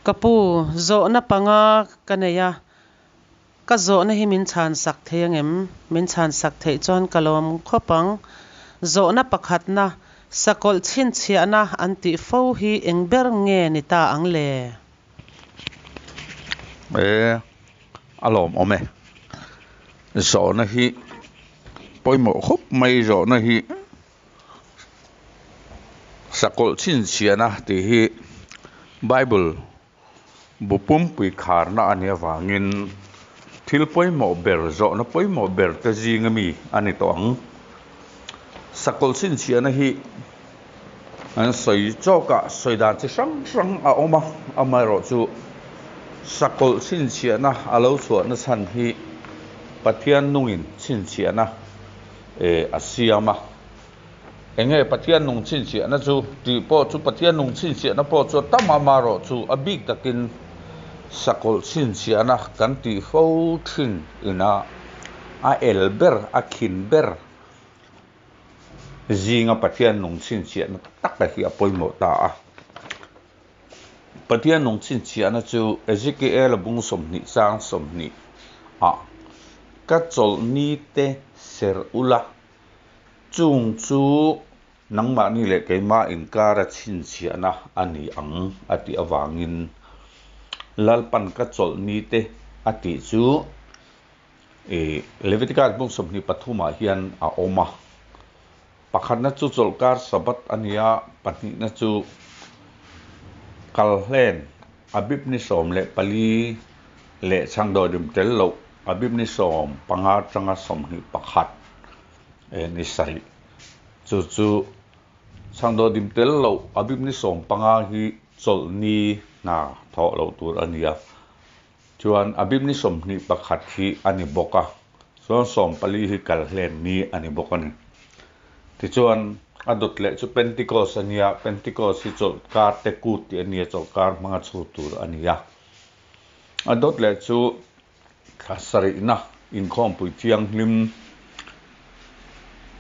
Ka pu, zawhna panga ka nei a, ka zawhna hi min chhansak thei angem? Min chhansak theih chuan ka lawm khawp ang. Zawhna pakhatna, Sakawlh chhinchhiahna an tih fo hi eng ber nge ni ta ang le? E, a lawmawm e. Zawhna hi pawimawh khawp mai zawhna hi. Sakawlh chhinchhiahna tih hi Bible bu pumpui kharna a nih avangin thil pawimawh ber, zawhna pawimawh ber te zinga mi a ni tawh ang. Sakawlh chhinchhiahna hi an sawi chawk a, sawi dan chi hrang hrang a awm a, amaherawhchu sakawlh chhinchhiahna a lo chhuahna chhan hi Pathian nungin chhinchhiahna eh a siam a. Enge Pathian nung chhinchhiahna chu tih pawh chu Pathian nung chhinchhiahna pawh chu a tam a, amaherawh chu a bik takin sakawlh chhinchhiahna kan tih fo thin ina a el ber, a khin ber zinga Pathian nung chhinchhiahna tak tak hi a pawimawh ta a. Pathian nung chhinchhiahna chu Ezekiel-a bung 20 chang 20 ah, Ka chawlhni te ser ula, chung chu nangmahni leh keimah inkara chhinchhiahna a ni ang a tih avangin Lalpan ka chawlhni te a tih chu Leviticus bung 23 ah hian a awm a. Pakhatna chu chawlhkar Sabbath a ni a, pahnihna chu Kalhlen, Abib ni 14 leh chhangdawhdim tel loh Abib ni 15 atanga 21 ni sarih. Chu chu chhangdawhdim tel loh Abib ni 15 hi chawlhni hna thawh loh tur a ni a. Chuan Abib ni 21 hi a ni bawk a, chuan 14 hi kal hlen ni a ni bawk a ni. Tichuan a dawt leh chu Pentecost a nia, Pentecost hi chawlhkar te kut tih a nia, chawlhkar hmanga chhut tur a ni a. A dawt leh chu thla sarihna inkhawmpui thianghlim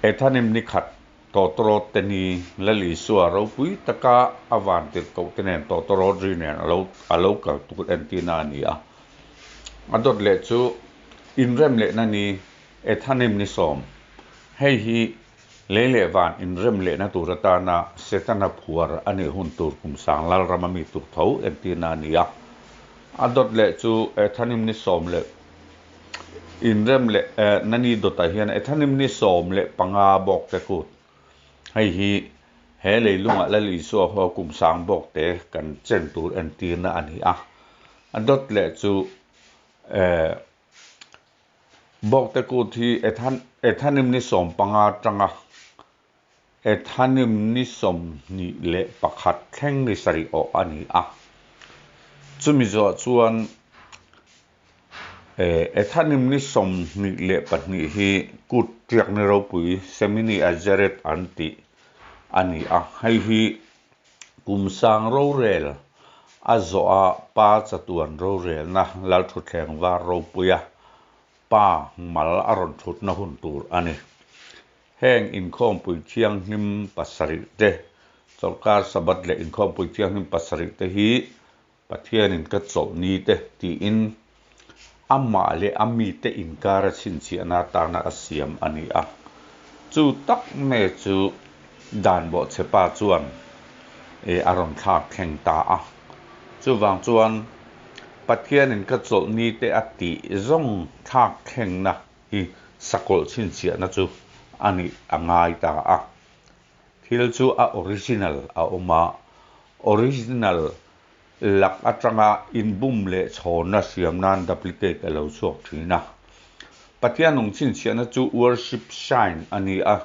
Ethanim ni khat Tawtawrawt te ni Lal Isua ropui taka a van tirhkoh te nen tawtawrawt ri nen a lo a lo kal tur entirna a ni a. A dawt leh chu inrem lehna ni Ethanim ni 10. Hei hi lei leh van inrem lehna tur atana Setana phuar a nih hun tur kum sang Lalrama mi tur tho entirna a ni a. A dawt leh chu Ethanim ni 10 leh Inrem leh Nani dawtah hian Ethanim ni 15 bawk te kut. Hei hi he leilungah Lal Isua ho kum sang bawk te kan chen tur entirna a ni a. A dawt leh chu bawk te kut hi Ethanim ni 15 atanga Ethanim ni 21 thleng ni sarih awh a ni a. Chumi zawh chuan Ethanim ni 22 hi kut tiak ni ropui Shemini Atzeret an tih a ni a, hei hi kum sang rorel a zawh a pa chatuan rorelna Lalthuthleng var ropuia pa mal a rawn thutna hun tur a ni. Heng inkhawmpui thianghlim pasarih te, chawlhkar Sabbath leh inkhawmpui thianghlim pasarih te hi Pathianin ka chawlh ni te tiin amah leh a mite inkara chhinchhiahna atana a siam a ni a. Chu tak me chu dan bawhchhepa chuan a rawn thlak thleng ta a. Chuvang chuan Pathianin ka chawlh ni te a tih zawng thlak thlengna hi sakawlh chhinchhiahna chu a nih a ngai ta a. Thil chu a original a awm a, original lak atanga inbum leh chhawnna siam nan duplicate a lo chhuak thin a. Pathian nung chhinchhiahna chu worship sign a ni a,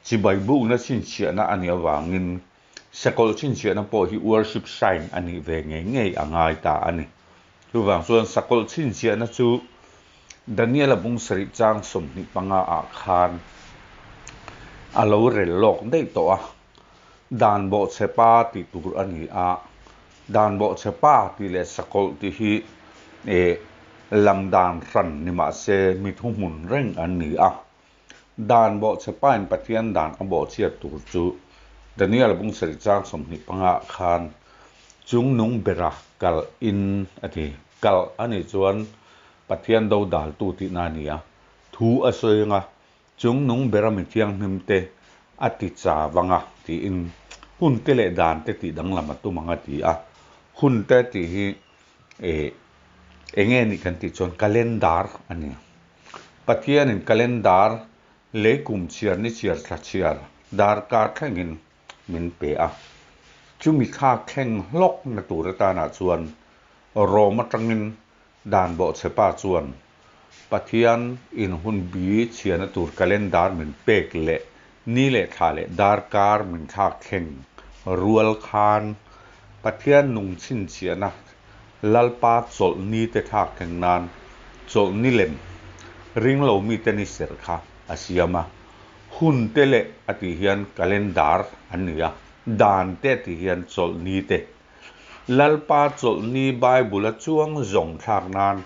chibai bukna chhinchhiahna a nih avangin sakawlh chhinchhiahna pawh hi worship sign a nih ve ngei ngei a ngai ta a ni. Chuvang chuan sakawlh chhinchhiahna chu Daniel-a bung sarih chang 25 ah khan a lo rel lawk daih tawh a, dan bawhchhe pa tih tur a ni a, dan bawhchhe pa tih leh sakawlh tih hi eh lam dan hran ni mah se mi thuhmun reng an ni a, dan bawhchhe pain Pathian dan a bawhchhiat tur chu Daniel bung sarih chang 25 ah khan Chungnung bera kalh in a ti. Kalh a nih chuan Pathian do daltu tihna a ni a. Thu a sawi anga Chungnung bera mi thianghlim te a ti cha vang a tiin hun te leh dan te tih danglam a tum ang a ti a. Hun te tih hi eh eng nge nih kan tih chuan calendar a ni. Pathianin calendar lei kum chhiar ni chhiar thla chhiar darkar thlengin min pe a. Chumi thlak thleng hlawkna tur atanah chuan Rom atangin dan bawhchhepa chuan Pathian in hun bi chhiahna tur calendar min pek leh ni leh thla leh darkar min thlak thleng rual khan Pathian nung chhinchhiahna Lalpa chawlhni te thlak thleng nan chawlhni lem ringlo mite ni serh kha a siam a. Hun te leh a tih hian calendar an ni a, dan te a tih hian chawlhni te. Lalpa chawlhni Bible a chuang zawng thlak nan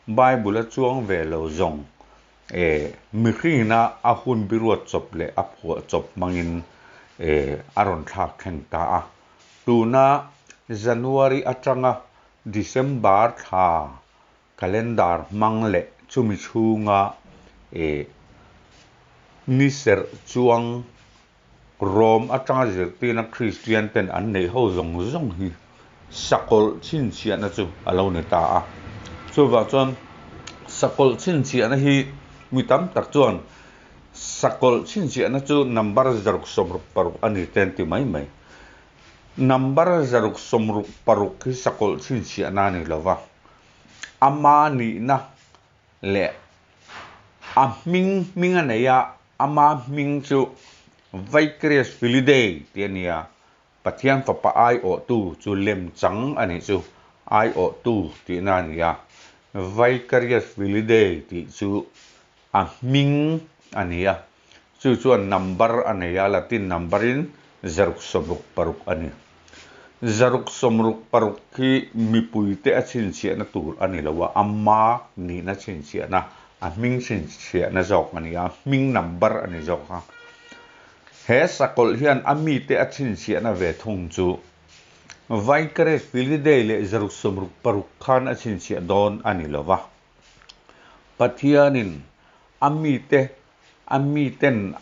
Bible a chuang ve lo zawng eh mihringina a hun biruat chawp leh a phuah chawp hmangin eh a rawn thlak thleng ta a. Tuna January atanga December thla Calendar hmang leh chumi chhunga eh ni serh chuang Rom atanga zirtirna Kristian ten an neih ho zawng zawng hi sakawlh chhinchhiahna chu a lo ni ta a. Chuvang chuan sakawlh chhinchhiahna hi mi tam tak chuan sakawlh chhinchhiahna chu number 166 a ni te an ti mai mai. Number 166 hi sakawlh chhinchhiahna a ni lo va, ama nihna leh a hming hming a nei a, ama hming chu Vicarious Filii Dei tih a ni a, Pathian fapa aiawhtu chu lemchang a nih chu, aiawhtu tihna a ni a, Vicarious Filii Dei tih chu a hming a ni a. Chu chuan number a nei a, Latin number in 166 a ni. 166 hi mipuite a chhinchhiahna tur a ni lo a, ama nihna chhinchhiahna, a hming chhinchhiahna zawk a ni a, hming number a ni zawk a. He sakawlh hian a mite a chhinchhiahna ve thung chu Vicarious Filii Dei leh 166 khan a chhinchhiah dawn a ni lo va. Pathianin a mite A miten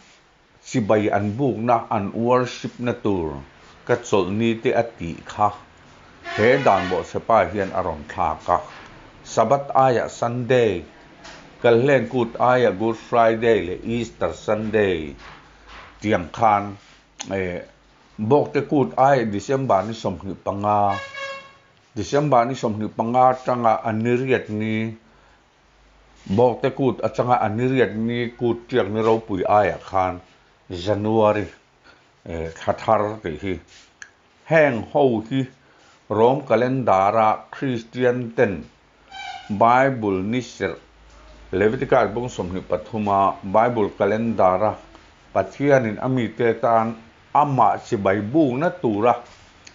chibai an bukna, an worship na tur ka chawlhni te a tih kha he dan bawhchhepa hian a rawn thlak a. Sabbath aiah Sunday, Kalhlen Kut aiah Good Friday leh Easter Sunday tiang khan Bawkte Kut aiah December ni 25, December ni 25 atanga a niriat ni Bawkte kut atanga a niriat ni kut tiak ni ropui aiah khan January thla thar tih hi heng ho hi Rom calendar a Kristian ten Bible ni serh Leviticus bung 23 a Bible calendar a Pathianin a mite tan Amah chibai bukna tura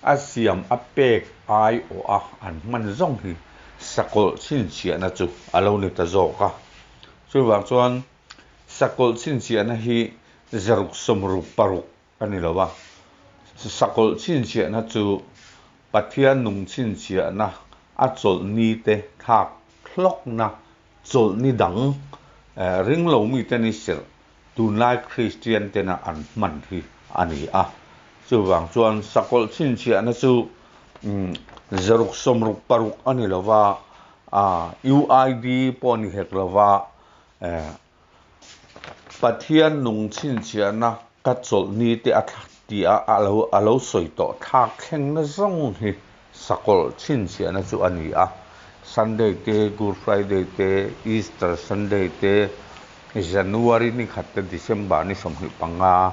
a siam a pek aiawh a an hman zawng hi sakawlh chhinchhiahna chu a lo ni ta zawk a. Chuvang chuan sakawlh chhinchhiahna hi 166 a ni lo a, sakawlh chhinchhiahna chu Pathian nung chhinchhiahna a chawlhni te thlak hlawkna chawlhni dang ringlo mite ni serh Tunlai Kristian tena an hman hi a ni a. Chuvang chuan sakawlh chhinchhiahna chu 166 a ni lo va, UID pawh a ni hek lo va, Pathian nung chhinchhiahna ka chawlhni te a tih a a lo sawi tawh thlak thlengna zawng hi sakawlh chhinchhiahna chu a ni a. Sunday te, Good Friday te, Easter Sunday te, January ni khat te December ni 25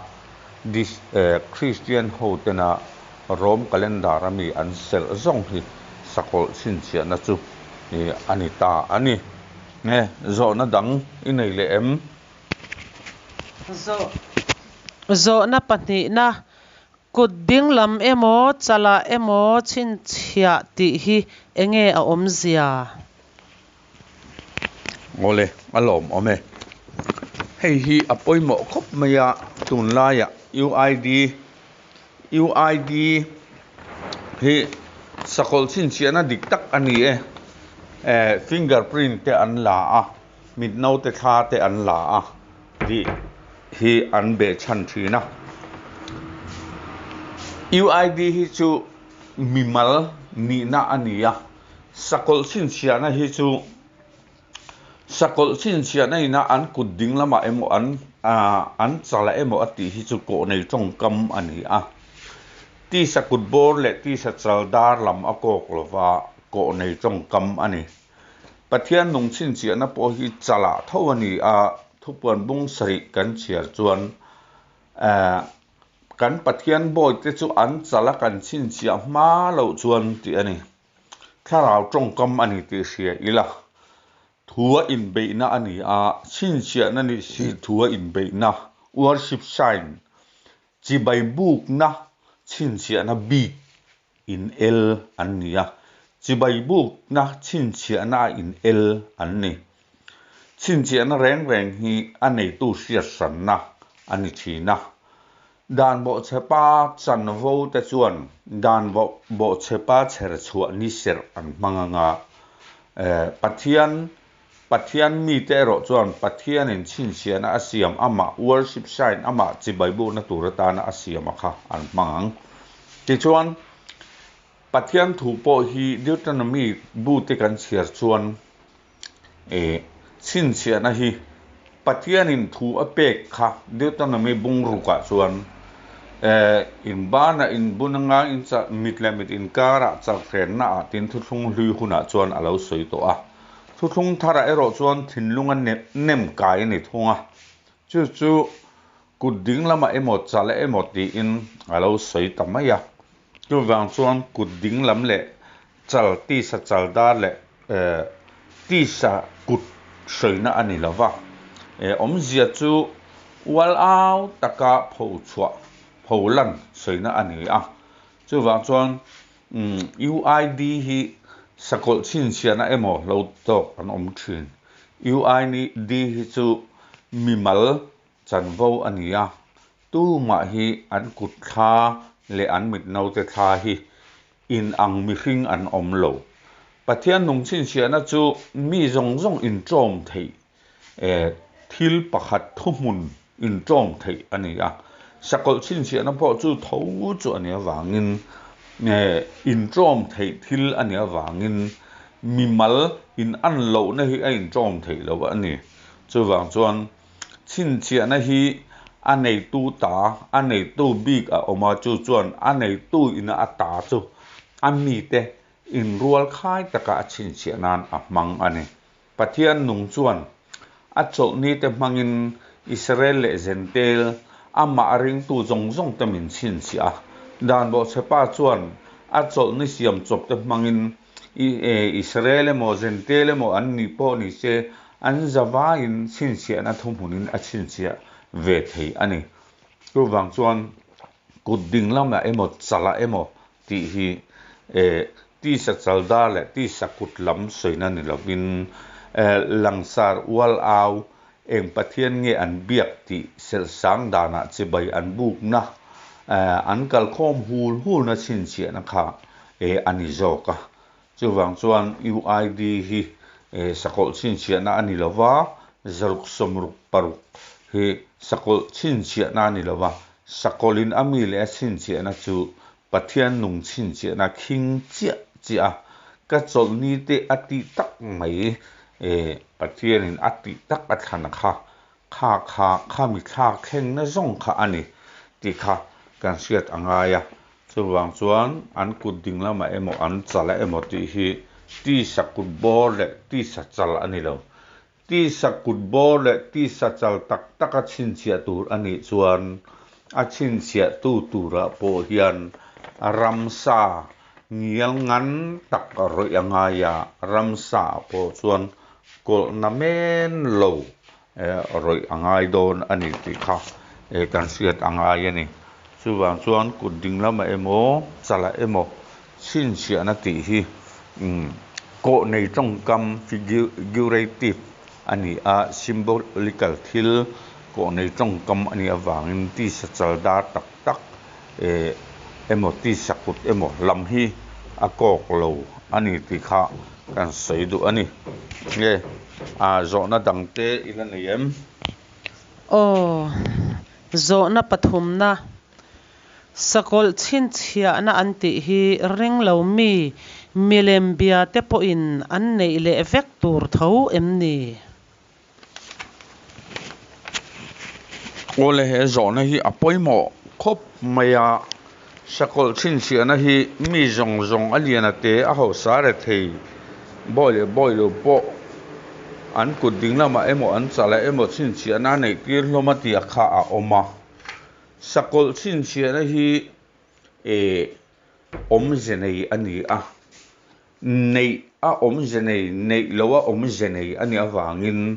Christian ho tena Rome calendar a mi an serh zawng hi sakawlh chhinchhiahna chu a ni ta a ni. Nge zawhna dang i nei leh em? Zawhna pahnihna, Kut ding lam emaw chalah emaw chhinchhiah tih hi enge a awmzia? Awle, a lawmawm e. Hei hi a pawimawh khawp mai a, tunlaiah UID UID hi sakawlh chhinchhiahna dik tak a ni e. Finger print te an la a, mit naute thla te an la a tih hi an behchhan thin a. UID hi chu mimal nihna a ni a, sakawlh chhinchhiahna hi chu Sakawlh chhinchhiahna ina an kut ding lamah emaw an an chalah emaw a tih hi chu kawh nei tawngkam a ni a. Tisa kut bawr leh tisa chal dar lam a kawk lova kawh nei tawngkam a ni. Pathian nung chhinchhiahna pawh hi chalah tho a ni a, thupuan bung sarih kan chhiar chuan kan Pathian bawite chu an chala kan chhinchhiah hma loh chuan tih a ni. Thlarau tawngkam a ni tih hria ila, thua inbeihna a ni a, chhinchhiahna nih si thua inbeihna, worship sign, chibai bukna chhinchhiahna bik in el an ni a, chibai bukna chhinchhiahna a in el an ni. Chhinchhiahna reng reng hi a neitu hriathranna a ni thin a. Dan bawhchhepa chanvo te chuan dan bawhchhepa chher chhuah ni serh an hmang ang a, Pathian Pathian mite erawh chuan Pathianin chhinchhiahna a siam amah worship sign amah chibai bukna tur atana a siam a kha an hmang ang. Tichuan, Pathian thu pawh hi Deuteronomy bu te kan chhiar chuan E chhinchhiahna hi Pathianin thu a pek kha Deuteronomy bung rukah chuan e in banah in bun anga in chal mit leh mit inkarah chalhrenna ah tin thuthlung hlui hunah chuan a lo sawi tawh a. Thuthlung tharah erawh chuan thinlunga nem kai a ni thung a. Chu chu kut ding lamah emaw chal emaw tiin a lo sawi ta mai a. Chuvang chuan kut ding lam leh Chal tisa chal dar leh tisa kut hruaina a ni lo va, awmzia chu ual au taka pho chhuah, pho lan sawiina a ni a. Chuvang chuan UID hi sakawlh chhinchhiahna emaw lo tawk an awm thin. UID hi chu mimal chanvo a ni a, tumah hi an kut thla leh an mit naute thla hi In ang mihring an awm lo. Pathian nung chhinchhiahna chu mi zawng zawng inṭawm theih e, thil pakhat thuhmun inṭawm theih a ni a. Sakawlh chhinchhiahna pawh chu tho chu a nih avangin e, inṭawm theih thil a nih avangin mimal in an lohna hi a inṭawm theih lo a ni. Chuvang chuan Chhinchhiahna hi a neitu ta, a neitu bik a awm a, chu chuan a neitu ina a ta chu a mite inrual khai taka a chhinchhiah nan a hmang a ni. Pathian nung chuan a chawlhnite hmangin Israel leh Zentail, amah a ringtu zawng zawngte min chhinchhiah a. Dan bawhchhepa chuan a chawlhni siam chawpte hmangin Israel emaw Zentail emaw an nih pawh ni se, an zavaiin chhinchhiahna thuhmunin a chhinchhiah ve thei a ni. Chuvang chuan kut ding lamah emaw chalah emaw tih hi tisa chaldar leh tisa kut lam sawina ni lovin langsar ual au eng Pathian nge an biak tih serhsang danah chibai an bukna an kalkhawm hul hulna chhinchhiahna kha a ni zawk a. Chuvang chuan UID hi sakawlh chhinchhiahna a ni lo va, zaruk sawmruk paruk hi sakawlh chhinchhiahna a ni lo va, sakawlhin a mi leh a chhinchhiahna chu Pathian nung chhinchhiahna khing chiah chiah a, ka chawlhni te a tih tak mai Pathianin a tih tak a thlan kha, kha kha khami thlak thlengna zawng kha a ni tih kha kan hriat a ngai a. Chuvang chuan an kut ding lamah emaw an chalah emaw tih hi tisa kut bawr leh tisa chal a ni lo. Tisa kut bawr leh tisa chal tak taka chhinchhiah tur a nih chuan a chhinchhiahtu turah pawh hian ramsa ngial ngan tak rawih a ngai a, ramsa ah pawh chuan kawlhna men lo rawih a ngai dawn a ni tih kha kan hriat a ngai a ni. Chuvang chuan kut ding lamah emaw chalah emaw chhinchhiahna tih hi kawh nei tawngkam figurative a ni a, symbolical thil kawh nei tawngkam a nih avangin tisa chal dar tak tak. emaw tisa kut emaw lam hi a kawk lo a ni tih kha kan sawi duh a ni. Nge zawhna dangte i la nei em? Aw, zawhna pathumna, Sakawlh chhinchhiahna an tih hi ringlo mi milem bia te pawhin an neih leh vek tur tho em ni? Awle he zawhna hi a pawimawh khawp mai a, sakawlh chhinchhiahna hi mi zawng zawng a lian a te a hausa rethei bawi leh bawi lo pawh an kut ding lamah emaw an chalah emaw chhinchhiahna a neih tir hlawm a tih kha a awm a. Sakawlh chhinchhiahna hi eh awmze nei a ni a, neih a awmze nei, neih loh a awmze nei a nih avangin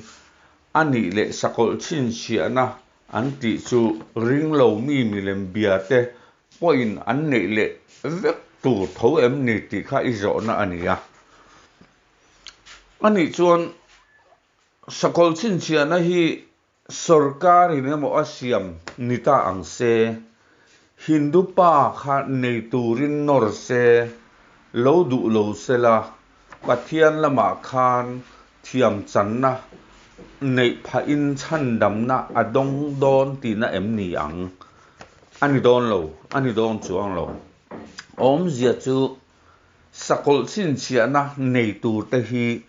a nih leh sakawlh chhinchhiahna an tih chu ringlo mi milem bia te pawhin an neih leh vek tur tho em ni tih kha i zawhna a ni a. A nih chuan sakawlh chhinchhiahna hi Sorkarin emaw a siam ni ta ang se, Hindu pa kha nei turin nawr se, lo duh lo se la, Pathian lamah khan thiam channa neih phahin chhandamna a dawng dawn tihna em ni ang? A ni dawn lo, a ni dawn chuang lo. Awmzia chu sakawlh chhinchhiahna nei turte hi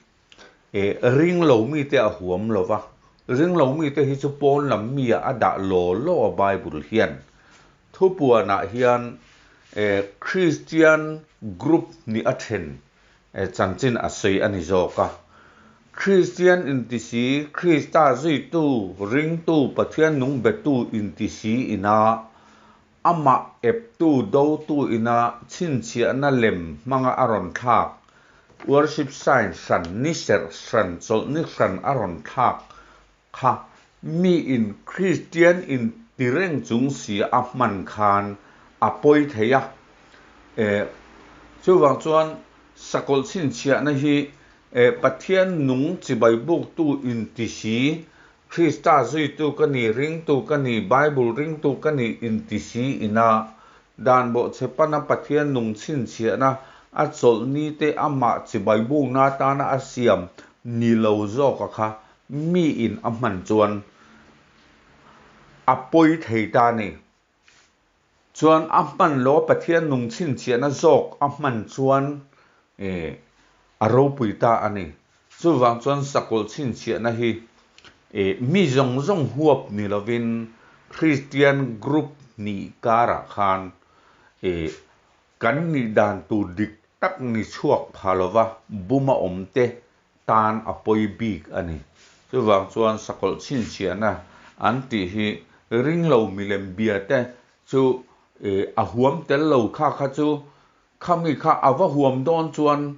Eh, ring lo mite a huam lo va, ring lo mite hi chu pawn lam mi ah a dah law law a Bible hian. Thupuanah hian eh Christian group nih a then eh chanchin a sawi a ni zawk a. Christian inti si, Krista zuitu, ringtu, Pathian nung betu inti si ina Amah eptu dotu ina chhinchhiahna lem hmanga a rawn thlak, worship sign hran, ni serh hran, chawlhni hran a rawn thlak kha miin Kristian inti reng chung si a hman khan a pawi thei a. Eh, chuvang chuan sakawlh chhinchhiahna hi eh Pathian nung chibai buktu inti si Krista zuitu ka ni, ringtu ka ni, Bible ringtu ka ni inti si ina dan bawhchhe pana Pathian nung chhinchhiahna a chawlhni te amah chibai bukna atana a siam ni lo zawka kha miin a hman chuan a pawi thei ta a ni. Chuan a hman lo a Pathian nung chhinchhiahna zawk a hman chuan a ropui ta a ni. Chuvang chuan sakawlh chhinchhiahna hi mi zawng zawng huap ni lovin Kristian group hnih karah khan kan nih dan tur dik tak ni chhuak pha lova buma awmte tan a pawi bik a ni. Chuvang chuan sakawlh chhinchhiahna an tih hi ringlo milem bia te chu a huam tel lo kha kha chu khami kha a va huam dawn chuan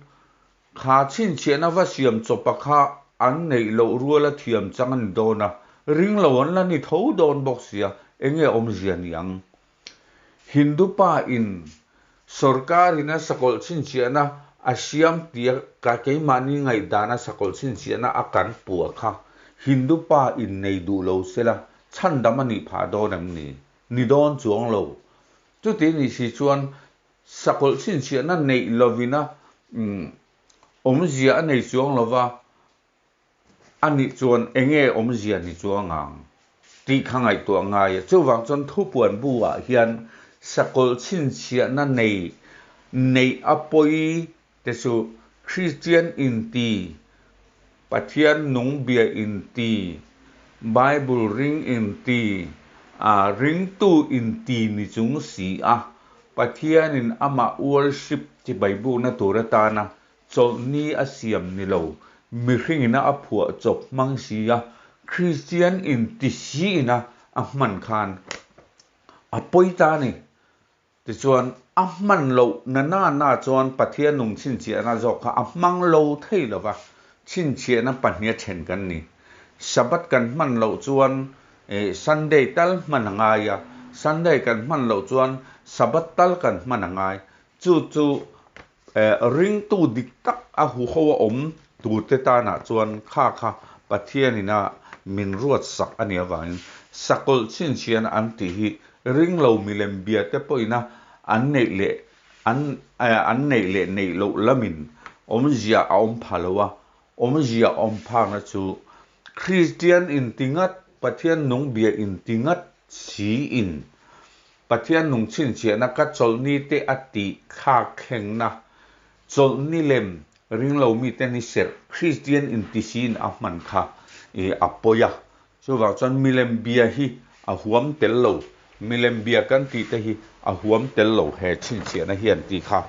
kha chhinchhiahna va siam chawpa kha an neih loh ruala thiam chang a ni dawn a, ringlo an la ni tho dawn bawk sia, enge awmzia ni ang? Hindu pa in sorkar in a sakawlh chhinchhiahna a siam tia ka keimahni ngaihdana sakawlh chhinchhiahna a kan puah kha Hindu pa in nei duh lo sela chhandam a nih phah dawn em ni? Ni dawn chuang lo. Chuti nih si chuan sakawlh chhinchhiahna neih lovina awmzia a nei chuang lova A nih chuan enge awmzia ni chuang ang tih kha ngaihtuah ngai a. Chuvang chuan thupuan bu ah hian sakawlh chhinchhiahna nei neih a pawi te chu Kristian inti, Pathian nung bia inti, Bible ring inti, ringtu inti ni chung si a, Pathianin amah worship chibai bukna tur atana Chawlhni a siam ni lo, mihringina a phuah chawp hmang si a, Kristian in ti si ina a hman khan a pawi ta a ni. Tichuan, a hman loh na na na chuan Pathian nung chhinchhiahna zawk kha a hmang lo thei lo va, chhinchhiahna pahniha then kan ni. Sabbath kan hman loh chuan Sunday tal hman a ngai a, Sunday kan hman loh chuan Sabbath tal kan hman a ngai. Chu chu Ringtu dik tak a huho a awm turte tanah chuan kha kha Pathianin a min ruat sak a nih avangin sakawlh chhinchhian an tih hi ringlo milem bia te pawhin a an neih leh an an neih leh neih loh lamin awmzia a awm pha lo a, awmzia awm phakna chu Kristian inti ngat, Pathian nung bia inti ngat siin Pathian nung chhinchhiahna ka chawlhni te a tih thlak thlengna chawlhni lem ringlo mite ni serh Kristian inti siin a hman kha a pawi a. Chuvang chuan milem bia hi a huam tel lo, milem bia kan tih te hi a huam tel lo he chhinchhiahna hian tih kha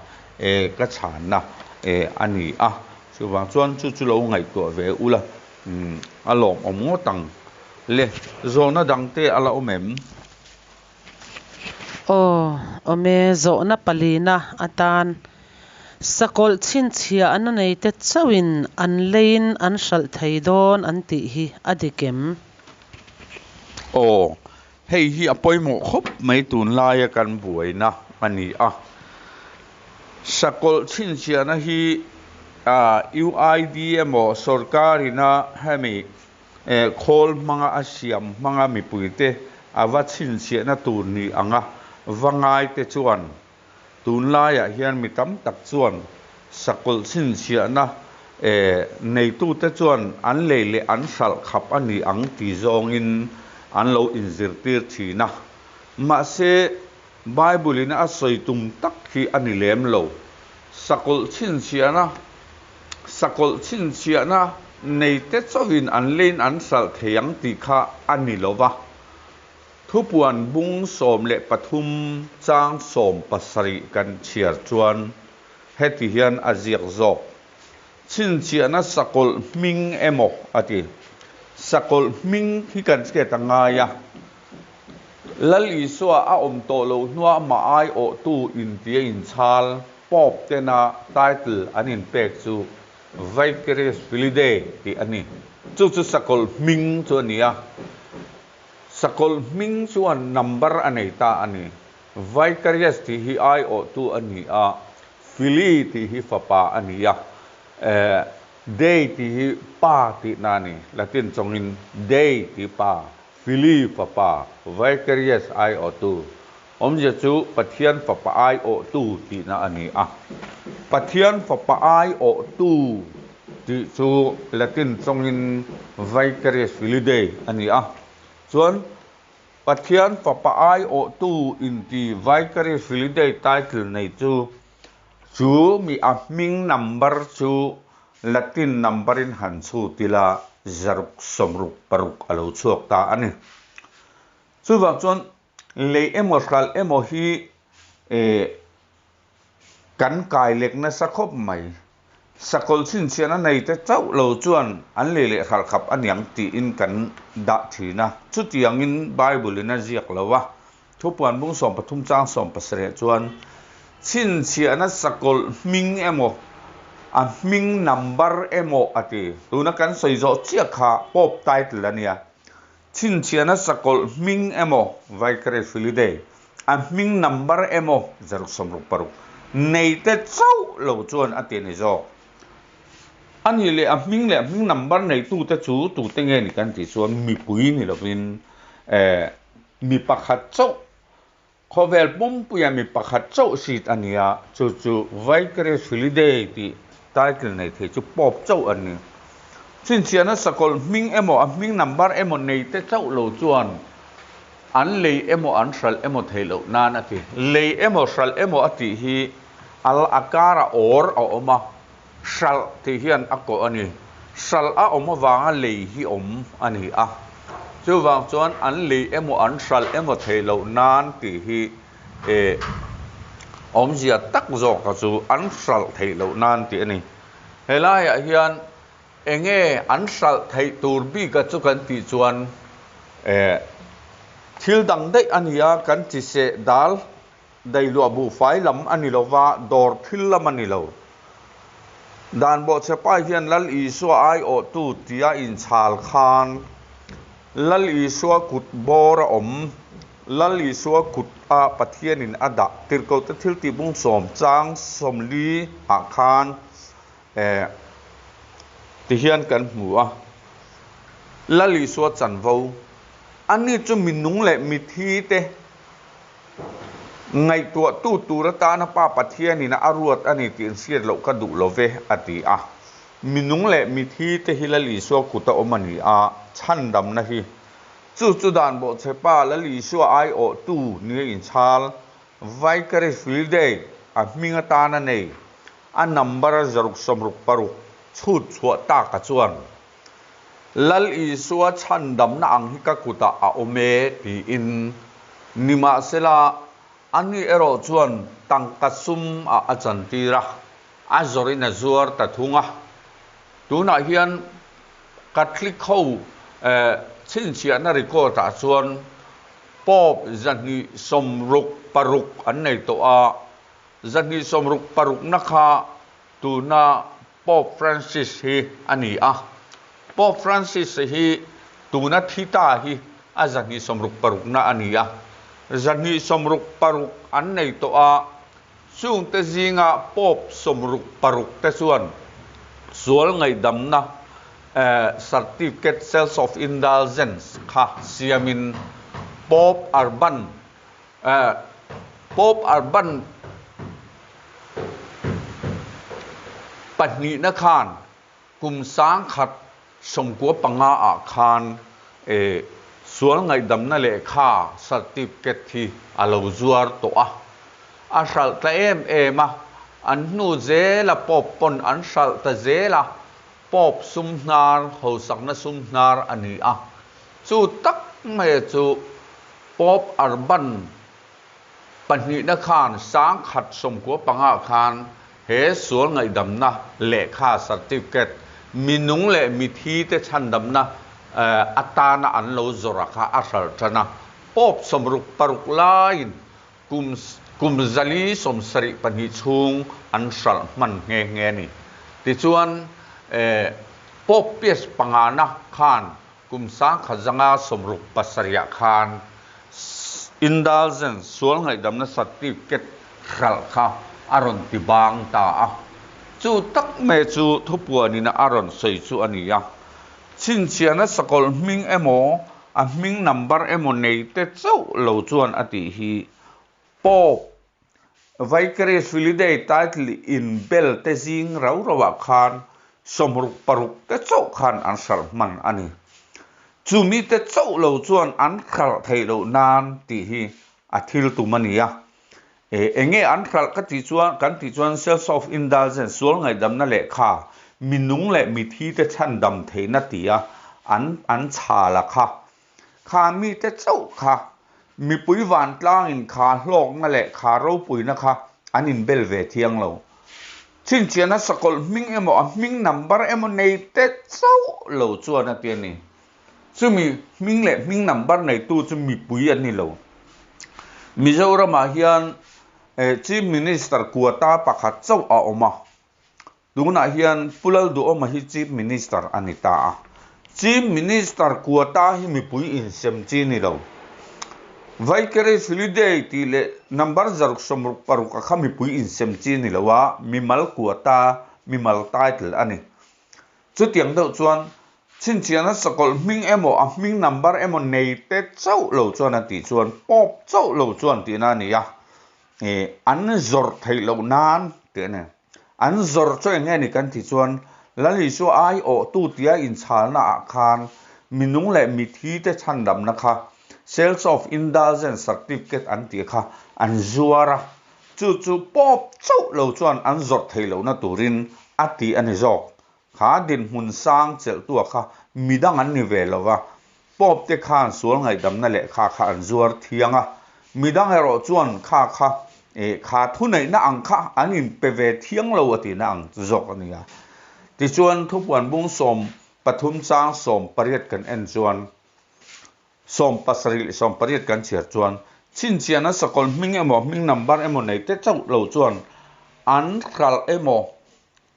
ka chhanna a ni a. Chuvang chuan chu chu lo ngaihtuah ve ula a lawmawm ngawt ang le. Zawhna dangte a la awm em? Aw, awm e, zawhna palina atan sakawlh chhinchhiahna neite chauhin an leiin an hralh thei dawn an tih hi a dik em? Aw, hei hi a pawimawh khawp mai tunlaia kan buaina a ni a. Sakawlh chhinchhiahna hi UID emaw sorkarina hemi Khawl hmanga a siam hmanga mipuite a va chhinchhiahna tur ni anga va ngaite chuan tunlaiah hian mi tam tak chuan sakawlh chhinchhiahna neitute chuan an lei leh an hralh khap a ni ang ti zawngin an lo inzirtir thin a. Mahse, Bible-in a sawi tum tak hi a ni lem lo. Sakawlh chhinchhiahna Sakawlh chhinchhiahna neite chauhin an leiin an hralh thei ang tih kha a ni lo va. Thupuan bung 13 chang 17 kan chhiar chuan heti hian a ziak zawk, Chhinchhiahna sakawlh hming emaw a ti. Sakawlh hming hi kan hriat a ngai a. Lal Isua a awm tawh loh hnua amah aiawhtu intia inchhal Pope tena title an inpek chu Vicarius Filii Dei tih a ni. Chu chu sakawlh hming chu a ni a. Sakawlh hming chuan number a nei ta a ni. Vicarius tih hi aiawhtu a ni a, Filii tih hi fapa a ni a, Dei tih hi pa tihna a ni. Latin chawngin Dei tih pa. Filii fapa Vicarius aiawhtu, awmzia chu Pathian fapa aiawhtu tihna a ni a. Pathian fapa aiawhtu tih chu Latin tawngin Vicarius Filii Dei a ni a. Chuan Pathian fapa aiawhtu inti Vicarius Filii Dei title nei chu Chu mi a hming number chu Latin number in han chhut ila 666 a lo chhuak ta a ni. Chuvang chuan lei emaw hralh emaw hi kan kai lek nasa khawp mai. Sakawlh chhinchhiahna nei te chauh lo chuan an lei leh hralh khap a niang tiin kan dah thin a. Chutiangin Bible in a ziak lo a, Thupuan bung 13 chang 17 chuan chhinchhiahna sakawlh hming emaw, a hming number emaw a ti. Tuna kan sawi zawh chiah kha Pope title a nia. Chhinchhiahna sakawlh hming emaw, Vicarius Filii Dei, a hming number emaw, 666, nei te chauh lo chuan a ti a ni zawk. A nih leh a hming leh a hming number neitute chu tute nge ni kan tih chuan mipui ni lovin eh, Mi pakhat chauh, khawvel pumpuia mi pakhat chauh seat a ni a, chu chu Vicarius Filii Dei tih title nei thei chu Pope chauh a ni. Chhinchhiahna sakawlh hming emaw a hming number emaw nei te chauh lo chuan an lei emaw an hralh emaw theih loh nan a ti. Lei emaw hralh emaw a tih hi a a karah awr a awm a, Hralh tih hian a kawh a ni. Hralh a awm avanga lei hi awm a ni a. Chuvang chuan an lei emaw an hralh emaw theih loh nan tih hi eh awmzia tak zawka chu an hralh theih loh nan tih a ni. Helaiah hian enge an hralh theih tur bika chu kan tih chuan eh thil dang daih a ni a, kan chi seh dal Dailuah buhfai lam a ni lo va, dawr thil lam a ni lo. Dan bawhchhepa hian Lal Isua aiawhtu tia inchhal khan Lal Isua kut bawr a awm. Lal Isua kut a Pathianin a dah tirhkohte thiltih bung sawm chang 40 ah khan eh tihian kan hmu a. Lal Isua chanvo, Ani chu minung leh mithi te. Ngaihtuahtu tur atana Pa Pathianin a ruat a ni tih inhriat loh ka duh lo ve, a ti a. Minung leh mithi te hi Lal Isua kuta awm a ni a, chhandamna hi chu chu dan bawhchhe Pa Lal Isua aiawhtu nia inchhal, Vicarious Filidae, a hming atana nei, a number 666 chhut chhuah taka chuan Lal Isua chhandamna ang hi ka kutah a awm e tiin nimahsela ani erawh chuan tangka sum ah a chantir a, a zawrhin a zuar ta thung a. Tunah hian Catholic ho chhinchhiahna record ah chuan Pope 266 an nei tawh a, 266 na kha tuna Pope Francis hi a ni a. Pope Francis hi tuna thi ta hi a 266 na a ni a. 266 an nei tawh a, chungte zinga Pope 66 te chuan sual ngaihdamna certificate sales of indulgence kha siamin Pope Urban Pope Urban pahnihna khan kum 1995 ah khan sual ngaihdamna lehkha certificate hi a lo zuar tawh a, a hralh ta em em a, an hnu zela Pope pawn an hralh ta zel a, Pope sum hnar, hausakna sum hnar a ni a, chu tak mai chu Pope Urban Pahnihna khan 1995 khan he sual ngaihdamna lehkha, certificate, minung leh mithite chhandamna atana an lo zawrh kha a hralh tan a. Pope 66 laiin kum kum 472 chhung an hralh hman nghe nghe a ni. Tichuan, Pope Pius pangana khan Kum 1967 khan Indulgence sual ngaihdamna certificate hralh kha a rawn ti bang ta a. Chu tak mai chu thupuanin a rawn sawi chu a ni a. Chhinchhiahna sakawlh hming emaw, a hming number emaw nei te chauh lo chuan a tih hi Pope Vicarious Filidae title in bel te zing rau rau ah khan 66 te chauh khan an hralh hman a ni. Chumi te chauh lo chuan an hralh theih loh nan tih hi a thil tum a ni a. E, enge an hralh ka tih chuan, kan tih chuan Sales of Indulgence, sual ngaihdamna lehkha, minung leh mithi te chhandam theihna tia an an chhal a kha. Kha mite chauh kha mipui vantlangin kha hlawkna leh kha ropuina kha an inbel ve thiang lo. Chhinchhiahna sakawlh hming emaw a hming number emaw nei te chauh lo chuan a ti a ni. Chumi hming leh hming number neitu chu mipui an ni lo. Mizoramah hian Chief Minister quota pakhat chauh a awm a. Tunah hian Pu Lalduhawma hi Chief Minister a ni ta a. Chief Minister quota hi mipui insem chi ni lo. Vaikeri Holiday tih leh number 666 a kha mipui insem chi ni lo a, mimal quota, mimal title a ni. Chutiang deuh chuan chhinchhiahna sakawlh hming emaw a hming number emaw nei te chauh lo chuan a tih chuan Pope chauh lo chuan tihna a ni a. An zawrh theih loh nan tih a ni. An zawrh chu eng nge ni kan tih chuan Lal Isua aiawhtu tia inchhalna ah khan minung leh mithi te chhandamna kha Sales of Indulgence Certificate an tih kha an zuar a, chu chu Pope chauh lo chuan an zawrh theih lohna turin a ti a ni zawk. Kha dinhmun sang chelhtua kha midang an ni ve lo va, Pope te khan sual ngaihdamna lehkha kha an zuar thiang a, midang erawh chuan kha kha eh kha thuneihna ang kha an inpe ve thiang lo a tihna ang zawk a ni a. Tichuan thupuan bung 13 chang 18 kan en chuan 70 leh 18 kan chhiar chuan chhinchhiahna sakawlh hming emaw hming number emaw nei te chauh lo chuan an hralh emaw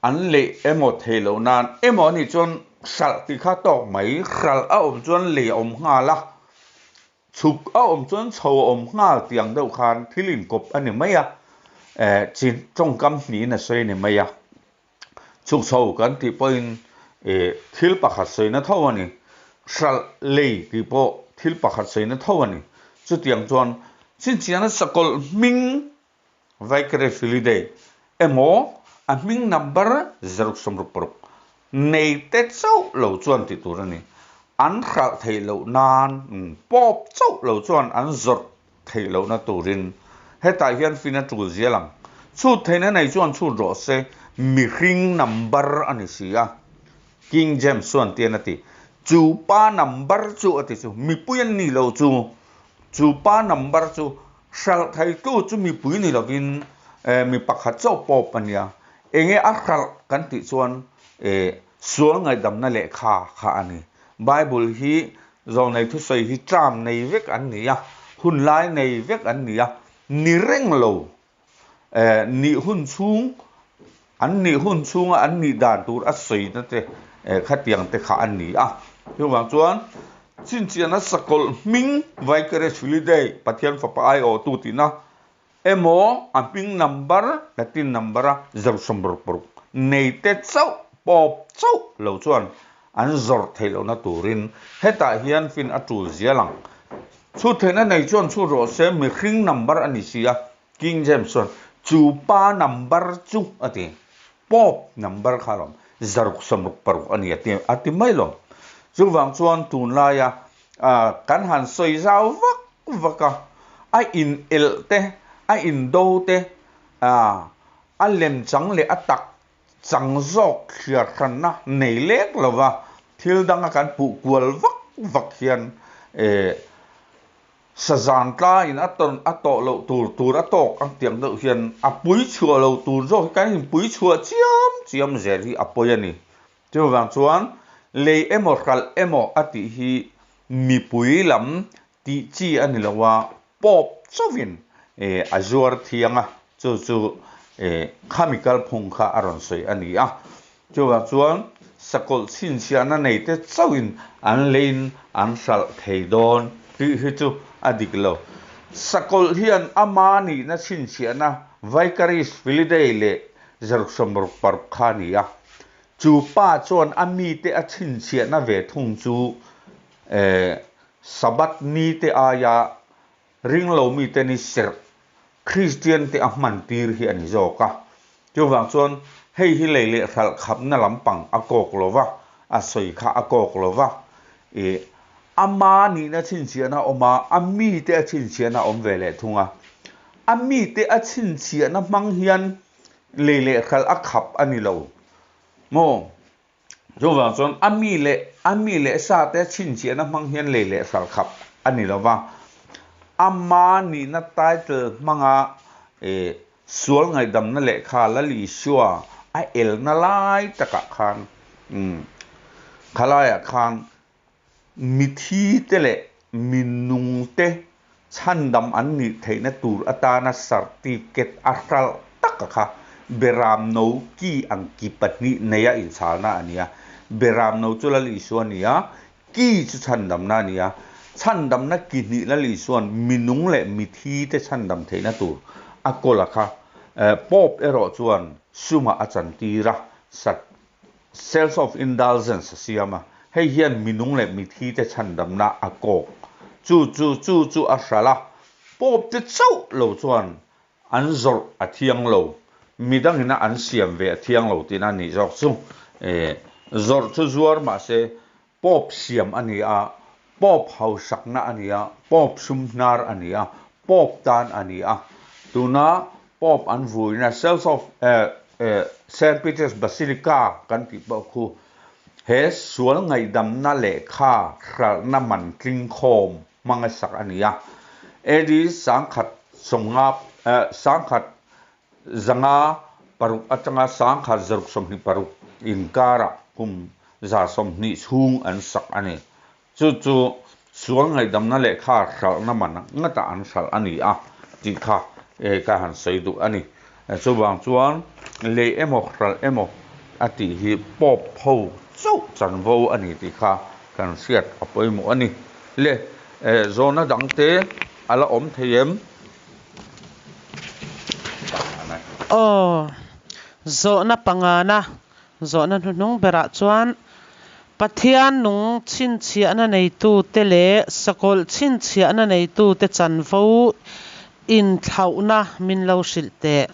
An lei emaw thei loh nan emaw anih chuan hralh tih kha tawk mai, hralh a awm chuan lei a awm nghal a, chhuk a awm chuan chho a awm nghal tih ang deuh khan thil inkawp a ni mai a, eh chi tawngkam hnihin a sawi a ni mai a, chhuk chho kan tih pawhin eh thil pakhat sawina tho a ni, hralh lei tih pawh thil pakhat sawina tho a ni, chutiang chuan. Chhinchhiahna sakawlh hming Vicarious Filii emaw a hming number 066 nei te chauh lo chuan tih tur a ni. An hralh theih loh nan pawp chauh lo chuan an zawrh theih lohna turin hetah hian fin a tul zial ang. Chhut theihna nei chuan chhut rawh se, mihring number a ni si a. King James chuan tian a ti, Chu pa number chu a ti chu, mipui an nih loh chu, chu pa number chu hralh theitu chu mipui ni lovin mi pakhat chauh pawp a nia. Enge a hralh kan tih chuan sual ngaihdamna lehkha kha a ni. Bible hi Zawlnei thusawi hi term nei vek an ni a, hun lai nei vek an ni a, ni reng lo eh nih hun chhung an nih hun chhunga an nih dan tur a sawina te eh khatiang te kha an ni a. Chuvang chuan chhinchhiahna sakawlh hming Vicarious Filii Pathian fapa aiawhtu tihna emaw a hming number Latin number a 066 nei te chauh pawp chauh lo chuan an zawrh theih lohna turin hetah hian fin a tul zial ang. Chhut theihna nei chuan chhut rawh se mihring number a ni si a, King James chuan chu pa number chu a ti, Pope number kha alawm, 666 a ni a ti a ti mai lo. Chuvang chuan tunlaia kan han sawi zau vak vak a, a in elh te, a in do te, a lem chang leh a tak chang zawk thliar hranna nei lek lova thil danga kan puh kual vak vak hian sazan tlaiin a tawn a tawh loh tur tur a tawk ang tiang deuh hian a pui chhuah lo tur zawk hi kan inpui chhuah chiam chiam zel hi a pawi a ni. Chuvang chuan lei emaw hralh emaw a tih hi mipui lam tih chi a ni lo a, pawp chauhin a zuar thiang a, chu chu khami kalphung kha a rawn sawi a ni a. Chuvang chuan sakawlh chhinchhiahna nei te chauhin an leiin an hralh thei dawn tih hi chu a dik lo. Sakawlh hian ama nihna chhinchhiahna Vicarious Filii leh 066 kha a ni a. Chu pa chuan a mite a chhinchhiahna ve thung chu Sabbath nite aia ringlo mite ni serh Kristian te a hman tir hi a ni zawk a. Chuvang chuan hei hi lei leh hralh khapna lampang a kawk lo va, a sawi kha a kawk lo va. Ih, ama nihna chhinchhiahna a awm a, a mite a chhinchhiahna a awm ve leh thung a. A mite a chhinchhiahna hmang hian lei leh hralh a khap a ni lo maw? Chuvang chuan a mi leh a mi leh sa te chhinchhiahna hmang hian lei leh hralh khap a ni lo va, ama nihna title hmanga eh sual ngaihdamna lehkha Lal Isua a elna lai takah khan umm khalaiah khan Mithi te leh minung te chhandam an nih theihna tur atana certificate a hralh tak a kha Beramno ki ang ki pahnih neia inchhalna a ni a. Beramno chu Lal Isua a ni a, ki chu chhandamna a ni a. Chhandamna ki hnih Lal Isua'n minung leh mithi te chhandam theihna tur a kawl a kha. Pope erawh chuan sumah a chantir a, Sales of Indulgence a siam a, hei hian minung leh mithi te chhandamna a kawk. Chu chu chu chu a hralh a, Pope te chauh lo chuan an zawrh a thiang lo, midangina an siam ve a thiang lo tihna a nih zawk chu. Zawrh chu zuar mahse Pope siam a ni a, Pope hausakna a ni a, Pope sum hnar a ni a, Pope tan a ni a. Tuna Pope an vuina Sales of Saint Peter's Basilica kan tih pawh khu he sual ngaihdamna lehkha hralhna man tling khawm hmanga sak a ni a. AD 1050 1056 atanga 1026 inkarah kum 120 chhung an sak a ni. Chu chu sual ngaihdamna lehkha hralhna man ngata an hralh a ni a tih kha ka han sawi duh a ni. Chuvang chuan lei emaw hralh emaw a tih hi Pope ho chauh chanvo a ni tih kha kan hriat a pawimawh a ni. Le zawhna dangte a la awm thei em? Aw, zawhna pangana zawhna hnuhnung berah chuan Pathian nung chhinchhiahna neitute leh sakawlh chhinchhiahna neitute chanvo Inthlauhna min lo hrilh teh.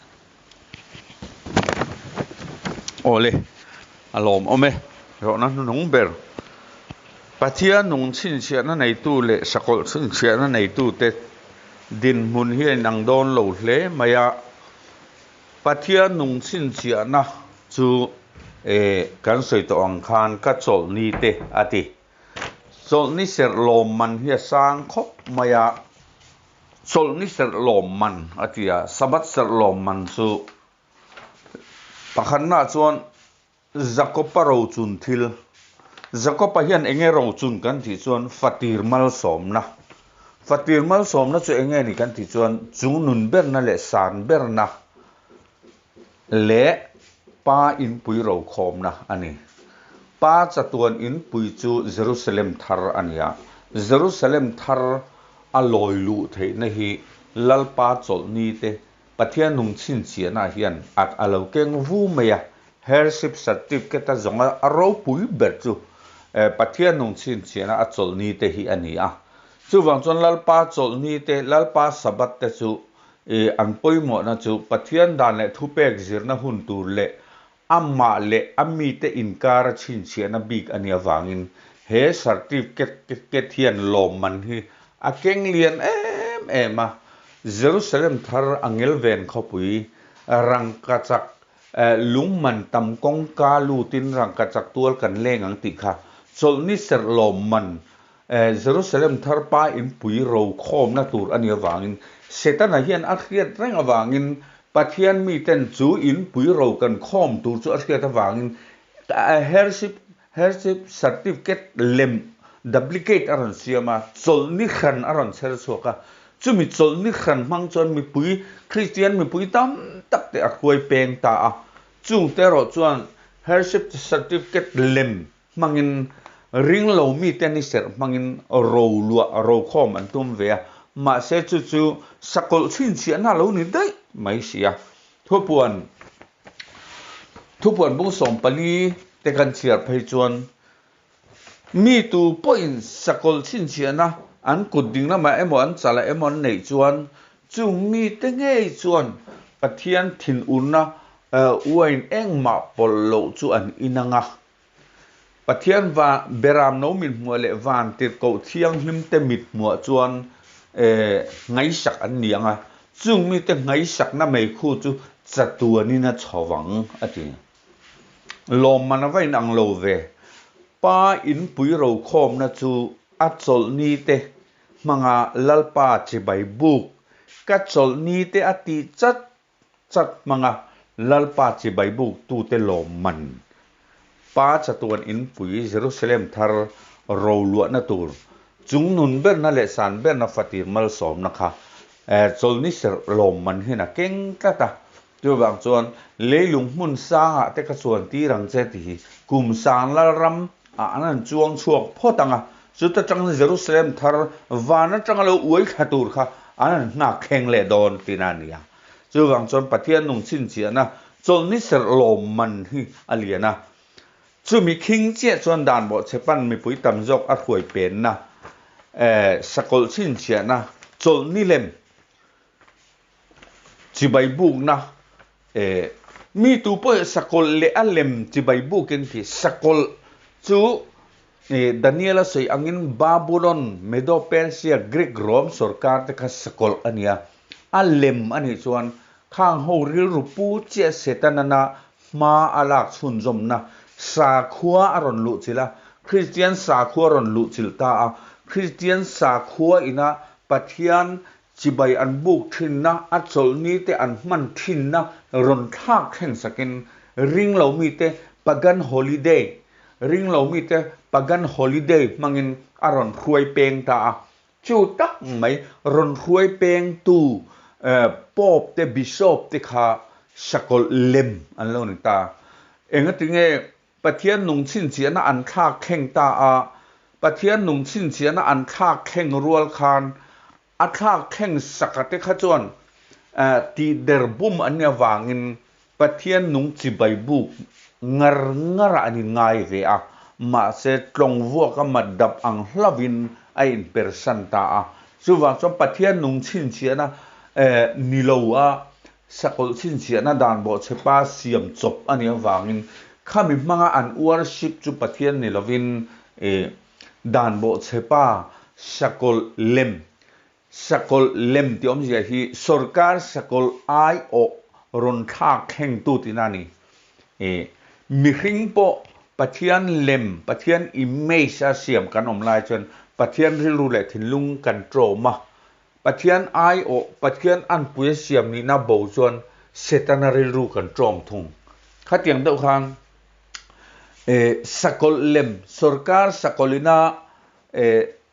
Awle, a lawmawm e. Rawhna hnuhnung ber. Pathian nung chhinchhiahna neitu leh sakawlh chhinchhiahna neitute dinhmun hi a inang dawn lo hle mai a. Pathian nung chhinchhiahna chu kan sawi tawh ang khan ka chawlhni te a ti. Chawlhni serh lawmman hi a sang khawp mai a. Chawlhni serh lawmman a ti a, Sabbath serh lawmman chu pakhatnaah chuan Jakob-a rochun thil. Jakob-a hian eng nge rochun kan tih chuan fatir malsawmna. Fatir malsawmna chu eng nge ni kan tih chuan chungnun berna leh san berna leh Pa inpui rokhawmna a ni. Pa chatuan inpui chu Jerusalem thar a ni a, Jerusalem thar a lawi luh theihna hi Lalpa chawlhni te Pathian nung chhinchhiahna hian a a lo keng vu mai a, Heirship Certificate a zawnga a ropui ber chu Pathian nung chhinchhiahna a chawlhni te hi a ni a. Chuvang chuan Lalpa chawlhni te, Lalpa Sabbath te chu an pawimawhna chu Pathian dan leh thupek zirna hun tur leh amah leh a mite inkara chhinchhiahna bik a nih avangin he certificate hian lawmman hi a keng lian em em a. Jerusalem thar a ngelven khawpui rangkachak lungman tam kawngka lutin rangkachak tual kan leng ang tih kha chawlhni serh lawmman Jerusalem thar pa inpui rokhawmna tur a nih avangin Setana hian a hriat reng avangin Pathian miten chu inpui ro kan khawm tur chu a hriat avangin heirship heirship certificate lem duplicate a rawn siam a, chawlhni hran a rawn chher chhuak a. Chumi chawlhni hran hmang chuan mipui Kristian mipui tam tak te a hruai peng ta a. Chungte erawh chuan heirship certificate lem hmangin ringlo mite ni serh hmangin ro luah ro khawm an tum ve a, mahse chu chu sakawlh chhinchhiahna a lo ni daih mai si a. Thupuan Thupuan bung 14 te kan chhiar phei chuan mi tu pawhin sakawlh chhinchhiahna an kut ding lamah emaw an chalah emaw an neih chuan chung mite ngei chuan Pathian thinurna uain engmah pawlh loh chu an inang a. Pathian va Beram no mit hmuah leh van tirhkoh thianghlim te mit hmuah chuan ngaihsak an ni ang a, chung mite ngaihsakna meikhu chu chatuanin a chho vang, a ti. Lawmman a va inang lo ve. Pa inpui rokhawmna chu a chawlhni te hmanga Lalpa chibai buk ka chawlhni te a tih chat Chat hmanga Lalpa chibai buktute lawmman Pa chatuan inpui Jerusalem thar roluahna tur chungnun berna leh san berna fatir malsawmna kha chawlhni serh lawmman hian a keng tlat a. Chuvang chuan leilung hmun sangah te ka chuan tir ang che tih hi kum sang Lalram ah an han chuang chhuak phawt ang a, chuta tang Jerusalem thar van atanga lo uai thla tur kha an han nghak thleng leh dawn tihna a ni a. Chuvang chuan Pathian nung chhinchhiahna chawlhni serh lawmman hi a lian a. Chumi khing chiah chuan dan bawhchhe pan mipui tam zawk a hruai penna, sakawlh chhinchhiahna, chawlhni lem, chibai bukna, mi tu pawh sakawlh leh a lem chibai bukin khi sakawlh chu Daniel-a sawi angin Babulon, Medo-Persia, Greek, Rome sorkar te kha sakawlh a ni a. A lem a nih chuan khang ho rilru pu chiah Setanana hma a lak chhunzawmna sakhua a rawn luhchilh a, Kristian sakhua a rawn luhchilh ta a. Kristian sakhua ina Pathian chibai an buk thinna, a chawlhni te an hman thinna rawn thlak thleng sakin ringlo mite pagan holiday, ringlo mite pagan holiday hmangin a rawn hruai peng ta a. Chu tak mai rawn hruai pengtu Pope te Bishop te kha sakawlh lem an lo ni ta. Engatinge Pathian nung chhinchhiahna an thlak thleng ta a, Pathian nung chhinchhiahna an thlak thleng rual khan a thlak thleng saka te kha chuan tihder bum an nih avangin Pathian nung chibai buk ngar ngarah an inngai ve a, mahse tlawng vuaka mat dap ang hlauhin a inpersan ta a. Chuvang chuan Pathian nung chhinchhiahna Ni lo a, sakawlh chhinchhiahna dan bawhchhepa siam chawp a nih avangin khami hmanga an worship chu Pathian ni lovin dan bawhchhepa sakawlh lem, sakawlh lem tih awmzia hi sorkar sakawlh aiawh rawn thlak thlengtu tihna a ni. Mihring pawh Pathian lem, Pathian image a siam kan awm lai chuan Pathian rilru leh thinlung kan tlawm a, Pathian aiawh, Pathian anpui a siam nihna bo chuan Setana rilru kan tlawm thung. Khatiang deuh khan sakawlh lem, sorkar sakawlhina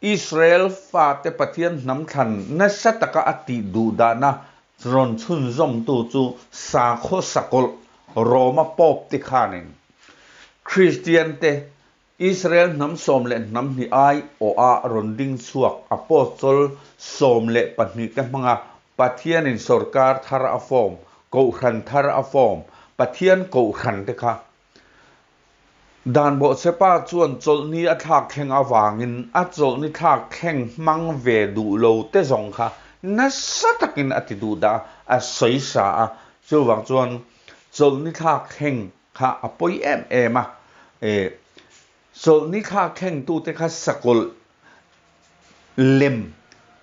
Israel fate Pathian hnam thlan nasa taka a tih duh dahna rawn chhunzawmtu chu sakhaw sakawlh Roma Pope te khanin Kristiante Israel hnam 12 ai awha rawn ding chhuak Apostol 12 te hmanga Pathianin sorkar thar a form, kohhran thar a form, Pathian kohhran te kha dan bawhchhepa chuan chawlhni a thlak thleng avangin a chawlhni thlak thleng hmang ve duh lo te zawng kha nasa takin a ti duh dah a, a sawi sa a, chuvang chuan chawlhni thlak thleng kha a pawi em em a, e chawlhni thlak thlengtute kha sakawlh lem,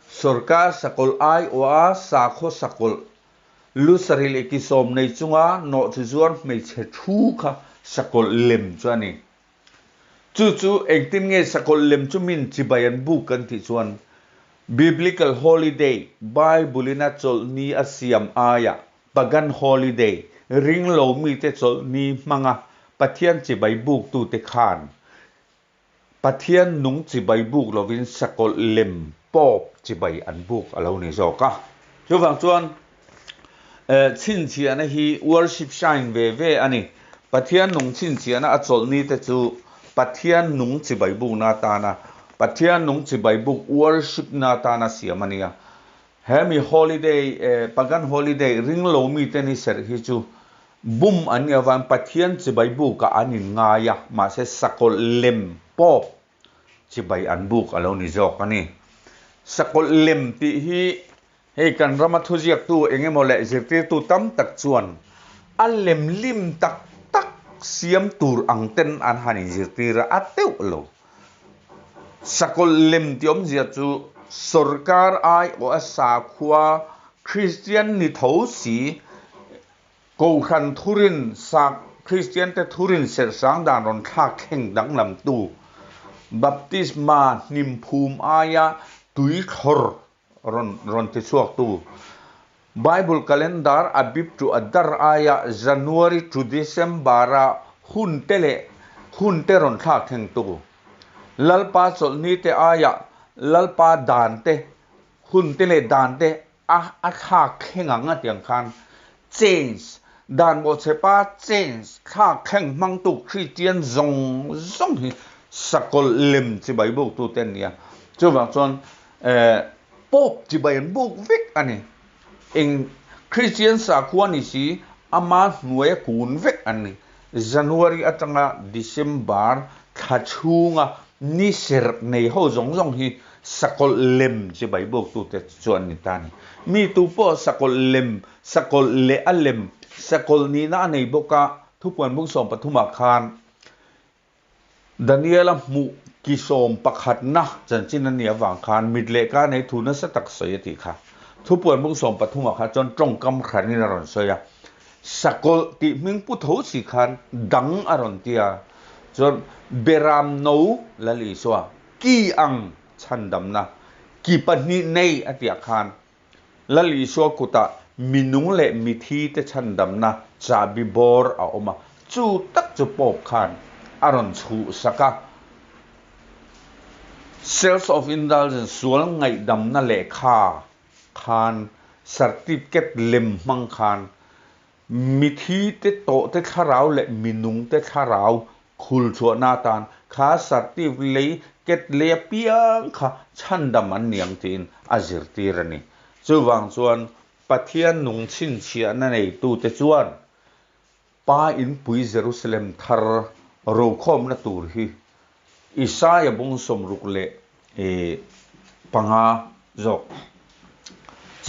sorkar sakawlh aiawha sakhaw sakawlh, lu sarih leh ki sawm nei chunga nawhchi zuar hmeichhe thu kha sakawlh lem chu a ni. Chu chu engtin nge sakawlh lem chu min chibai an buk kan tih chuan Biblical holiday, Bible-in a chawlhni a siam aiah Pagan holiday, ring lo mite chawlhni hmanga Pathian chibai buktute khan Pathian nung chibai buk lovin sakawlh lem pawp chibai an buk a lo ni zawk a. Chuvang chuan chhinchhiahna hi worship sign ve ve a ni. Pathian nung chhinchhiahna a chawlhni te chu Pathian nung chibai bukna atana Pathian nung chibai buk worship na atana siam a nia. He mi holiday, pagan holiday ring lo mite ni serh hi chu bum an nih avangin Pathian chibai bukah an inngai a, mahse sakawlh lem pawp chibai an buk a lo ni zawk a ni. Sakawlh lem tih hi hei kan rama thuziaktu eng emaw leh zirtirtu tam tak chuan a lem lim tak tak siam tur ang ten an han inzirtir a, a teuh lo. Sakawlh lem tih awmzia chu sorkar aiawh a sakhua Kristian ni tho si, Kohhran thurin sak Kristian te thurin serhsang dan rawn thlak thleng danglamtu Baptisma hnimphum aia tui thlawr rawn rawn ti chhuaktu Bible calendar Abib to Adar aia January to December-a hun te leh hun te rawn thlak thlengtu Lalpa chawlhni te aia Lalpa dan te hun te leh dan te a a thlak thleng ang a tiang khan change dan bawhchhepa change thlak thleng hmangtu Kristian zawng zawng hi sakawlh lem chibai buktu te an ni a chuvang chuan Pope chibai an buk vek a ni. Eng Kristian sakhua ni si ama hnuaia kun vek an ni. January atanga December thla chhunga ni serh nei ho zawng zawng hi sakawlh lem chibai buktute chu an ni ta a ni. Mi tu pawh sakawlh lem, sakawlh leh a lem, sakawlh nihna a nei bawk a, thupuan bung 13 ah khan Daniela hmuh ki sawm pakhatna chanchin a nih avang khan mit leh ka nei thu nasa tak sawi a tih kha. Thupuan bung 13 ah kha chuan tawngkam hranin a rawn sawi a, Sakawlh tih hming pu tho si khan dang a rawn ti a, chuan Beram no Lal Isua ki ang chhandamna ki pahnih nei a tih ah khan Lal Isua kutah minung leh mithi te chhandamna chahbi bawr a awm a, chu tak chu Pope khan a rawn chhuhsak a. Sales of Indulgence sual ngaihdamna lehkha khan certificate lem hmang khan mithi te tawh te thlarau leh minung te thlarau Khul chhuahna atan kha sartif lei ket lei apiang kha chhandam an ni ang tiin a zirtir a ni. Chuvang chuan Pathian nung chhinchhiahna neitute chuan Pa inpui Jerusalem thar rokhawmna tur hi Isaia bung 65 zawk.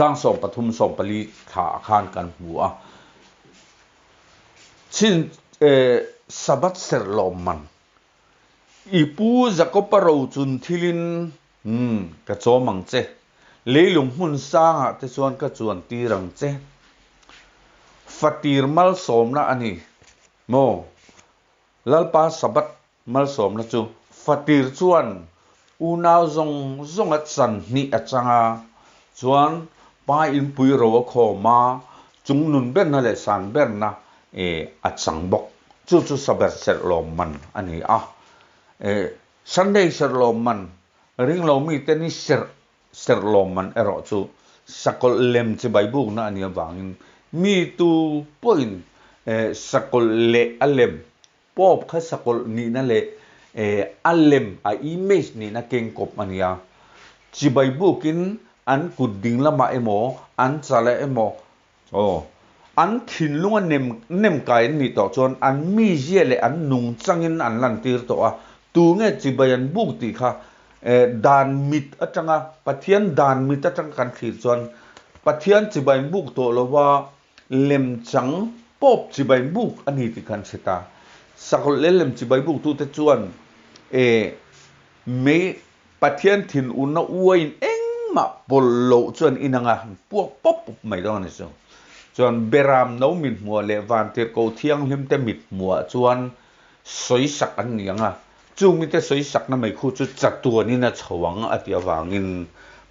Chang 13 14 thla ah khan kan hmu a. Chhin Sabbath serh lawmman I pu Jakob-a rochun thilin umm ka chawm ang che, leilung hmun sangah te chuan ka chuan tir ang che. Fatir malsawmna a ni maw? Lalpa Sabbath malsawmna chu fatir chuan unau zawng zawnga chan hnih a chang a, chuan pa inpui ro a khawm a, chung nun berna leh san berna a chang bawk. Chu chu Sabbath serh lawmman a ni a. Sunday serh lawmman, ringlo mite ni serh serh lawmman erawh chu sakawlh lem chibai bukna a nih avangin mi tu pawhin sakawlh leh a lem, Pope kha sakawlh nihna leh a lem, a image nihna keng kawp a ni a. Chibai bukin an kut ding lamah emaw, an chalah emaw, Aw. An thinlunga nem nem kai an nih tawh chuan an mizia leh an nungchangin an lantir tawh a, tunge chibai an buk tih kha dan mit atanga, Pathian dan mit atanga kan thlir chuan Pathian chibai an buk tawh lova lemchang pawp chibai an buk a ni tih kha an hre ta. Sakawlh leh lem chibai buktute chuan mei Pathian thinurna uaiin engmah pawlh loh chuan inang a han puak pawp pawp mai dawn a ni chu. Chuan Beram no mithmuah leh Vantirhkoh Thianghlim te mithmuah chuan sawisak an ni ang a, chung mite sawisakna mai khu chu chatuanin a chho ang a tih avangin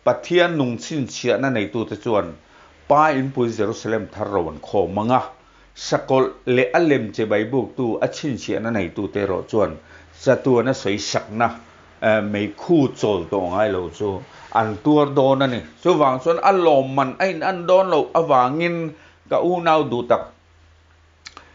Pathian nung chhinchhiahna neitute chuan Pa inpui Jerusalem thar ro an khawm ang a, Sakawlh leh a lem che baibuktu a chhinchhiahna neitute erawh chuan chatuana sawisakna meikhu chawl tawh ngai lo chu an tuar dawn a ni. Chuvang chuan a lawmman a in an dawn loh avangin ka unau duh tak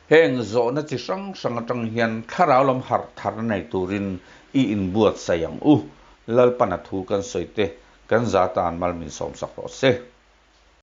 heng zawhna chi hrang hrang atang hian thlarau lam harh thar nei turin i inbuatsaih ang u. Lalpana thu kan sawi te kan za tan mal min sawmsak rawh se.